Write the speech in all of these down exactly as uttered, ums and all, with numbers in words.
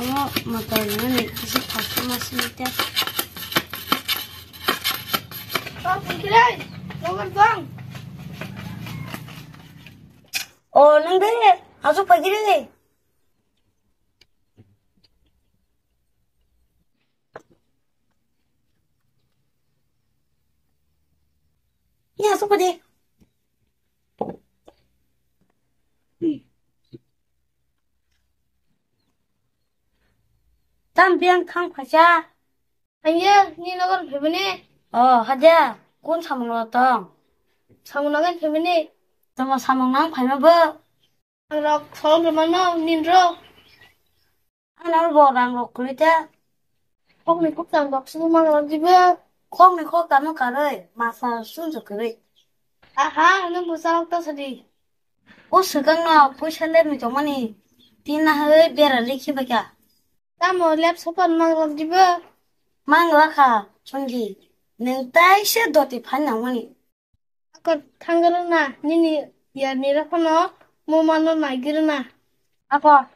Omo motor nani kisi customer sini te. Bang, pungkilai, nomor bang. Oh, nang de, asuk pagi de. Ni asuk pagi. Tam biang thang phaisa. Hanya, ni nogon phaimani. Oh, haja, kun samung lo tong? Samung nogon phaimani. Tamo samung nang phaima bo. Ang rok solong rwmano, nin ro. Ano bo rang rok kwrwi ta. Kokni kokchang rok sini mang rok jibo. Kokni kok tamo karwi, masa sunjo kwrwi. Aha, ano bo salok ta sadi. O swkang no poisa lepni tongmani tin na hai bera likhi baikha. Tamo lep sopan mang rok jibo. Mang lakha chongi. Neng taisa doti phan nangmani. Ako thangro na nini yarni rok no mo mano naigiro na. Ako.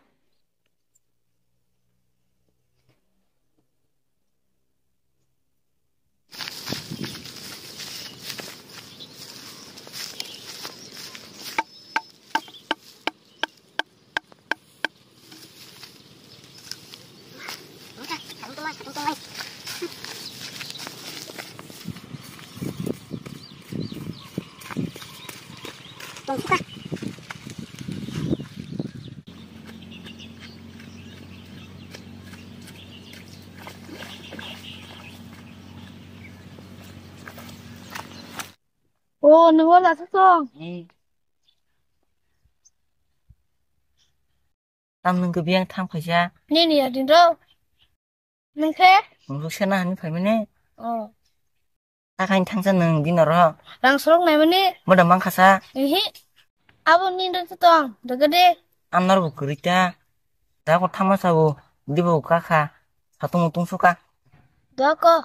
O, nungo lasa song. Tam nung kebeng thang phaisa. Nini ya din ro. Nung khe? Nung khe na hani phaimani. Oh. Takain thangsa nung din ro. Rang sorok naimani. Moda mang khasa. Ihi. Abo nin ro tong. Daga de. Amnar bo kwrwi ta. Da ko thama sabo. Dibo kakha. Satung mutung suka. Dua ko.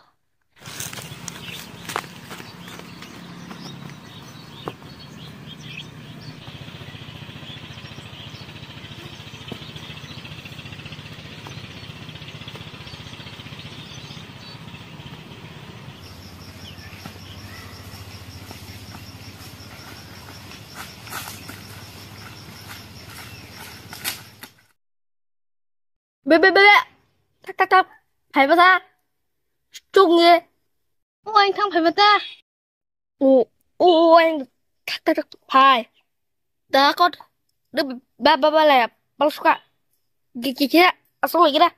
Be, be, be, be. Thak, thak, thak. Phai ba tha. Chuk nge. O, ang thang phai ba ta. O, o, o, ang thak, thak, thak, phai. Da kot. De, ba, ba, ba, la, ya. Bal suka. Gi, gi, gi. Asal lagi da.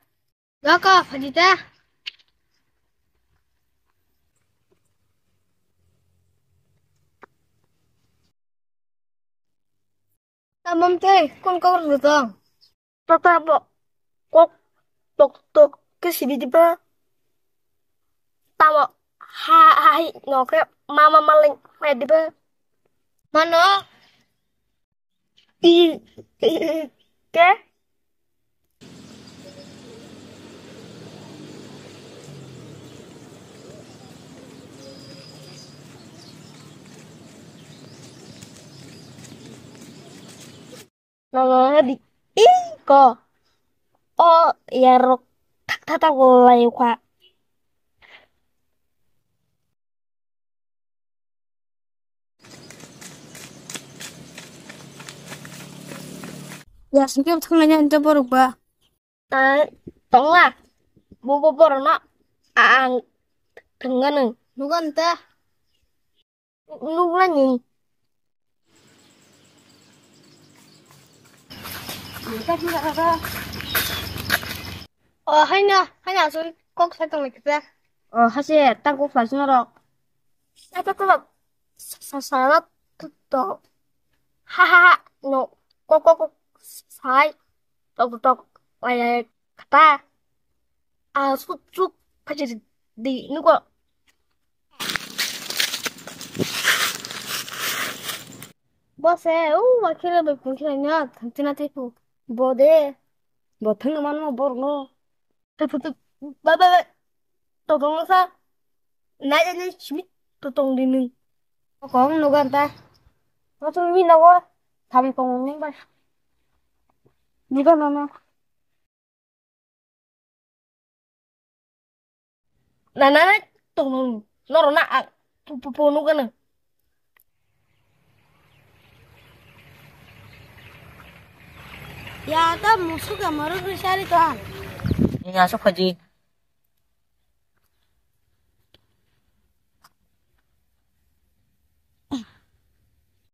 Da ko, phai di ta. Tamam tei, kun kok rwtong? Tata bo kok tok tok khe sidi diba? Tamo ha, ha, hai no khe ma, ma, ma leng mai diba? Mano? I, i, i, ke? Nono di iko. O yarok thak thak thak lai kha. Ya singke thang nanya ente borok ba. Ah, tongla. Bo bo borok no ang thangano. Nugan ta. Nukla ni. O haina, haina asoi kok sai tong lai kisa. O hase tang kok sai sina rok. Sa sa sa sa sa to. Ha ha ha. No. Kok kok kok sai. Tok tok. Ai ai. Kata. A suk suk. Pajir di. Nuko. Bo se, o, wa khela bai phung khela nya, thang tina te phu. Bo de, bo thang man mo bor no. Tu, tu, tu, ba, ba, ba. To tong sa. Na, ya, ya, shimi, to tong di nung. Ko kong no gan ta. Ko tu mi na ko. Tham tong nung ba. Ni ba na na. Na, na, na, tong nung. Noro na, a, pu, pu, pu, nung kana. Ya, ta musuk ya, maruk ri sari tuan. Ini asuk haji.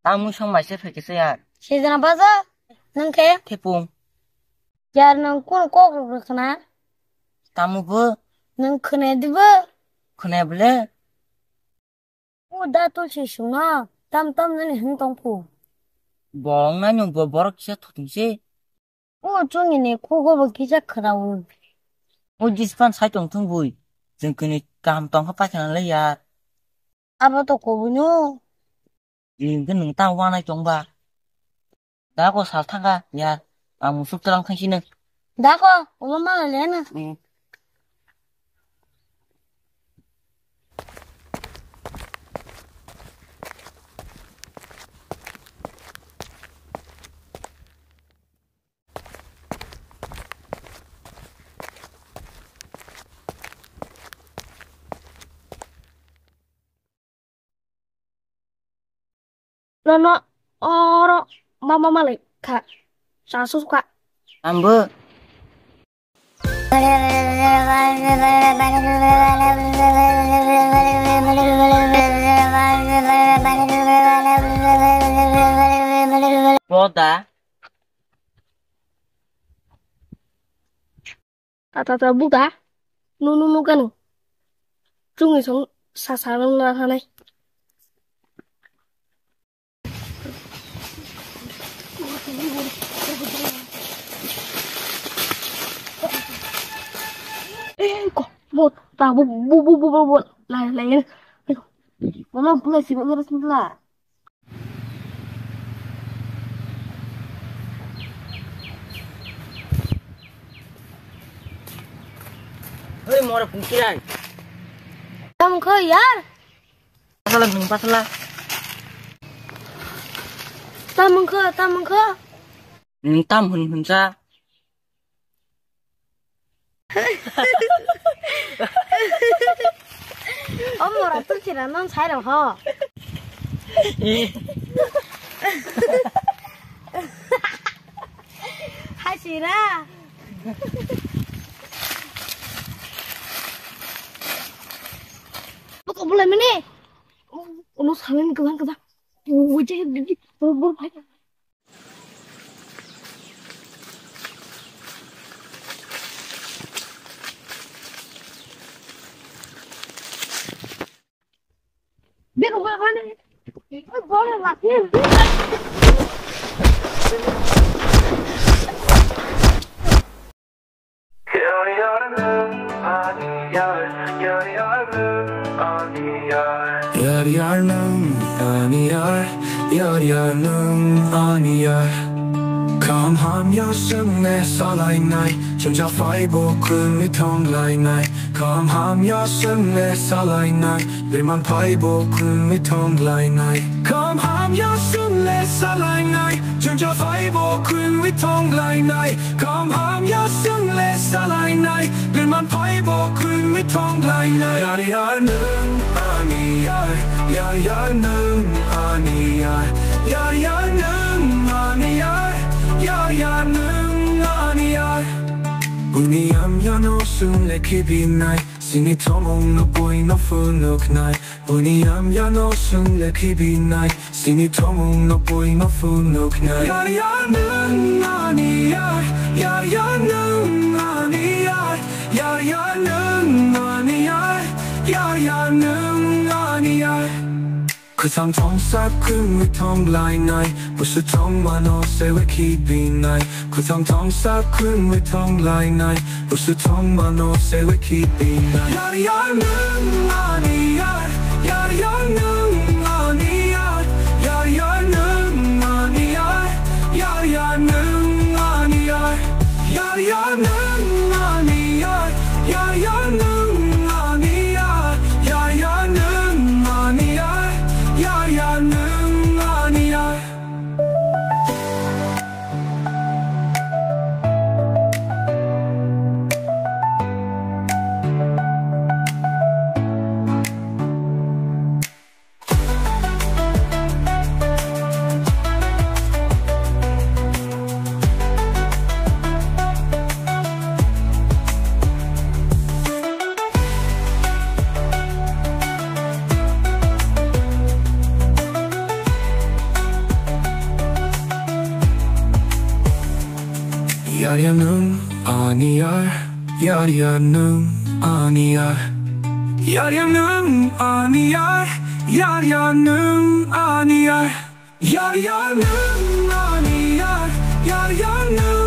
Tamu song mai se phai kisa ya. Sejana baja, nung khe? Thepung. Yar nung kun kok ruk ruk na? Tamu bo? Nung khwnai di bo? Khwnai bole? O da tulsi sungno tam tam nani hwn tong phu. Bong nai nung bo borok kisa thutung se. O chwngni ni khugo bo kisa khwrao. O jispan sai tong thung bui. Chwng kini kaham tong kha paikha na le ya. Abo to kubui no. Nung khe nung ta wanai tong ba. Da ko sal thang kha ya. Ang musuk tlang thang sino. Da ko, ulo ma le na. Hmm. Nono oro mama malai kha. Sasu kha. Ambo. Boda. Tata ta buga. Nunu nugano. Chungi song sasa nang na hanai. Eh, ko, bo, ta, bu, bu, lai, lai, lai. Mama, bu, lai, si, bu, lai, si, lai. Hei, mora pungkiran. Tam kho, yar. Pasala, nung pasala. Tam kho, tam kho. Nung tam hun hun sa. O mora tu chira non sai ro ho. Hai chira. Buka bulai mene. Ono samin kelang kelang. Wajah bor bor. Yar yar nwng ani yar, yar yar nwng ani yar. Kaham hamya swngle salainai, jwngjal phaibo kwrwngwi thanglainai. Kaham hamya swngle salainai, bwrwi man phaibo kwrwngwi thanglainai. Kaham hamya swngle salainai, jwngjal phaibo kwrwngwi thanglainai. Kaham hamya swngle salainai, bwrwi man phaibo kwrwngwi thanglainai. Yar yar nwng ani yar, yar yar nwng ani yar, yar yar nwng ani yar, yar yar nwng ani yar. Buini hamyano swngle khibinai, chini thomungno buino phunuknai. Buini hamyano swngle khibinai, chini thomungno buino phunuknai. Yar yar nwng ani yar, yar yar nwng ani yar, yar yar nwng ani yar, yar yar nwng ani yar. Kwthang thongsa kwrwngwi thanglainai, busu thangmano sewi khibinai. Kwthang thongsa kwrwngwi thanglainai, busu thangmano sewi khibinai. Yar yar nwng ani yar, yar yar nwng ani yar, yar yar nwng ani yar, yar yar nwng ani yar. Yar yar nwng ani yar, yar yar nwng ani yar, yar yar nwng ani yar, yar yar nwng ani yar. Yar ya nwng ani yar, yar ya nwng ani yar. Yar ya nwng ani yar, yar ya nwng ani yar. Yar ya nwng ani yar, yar ya nwng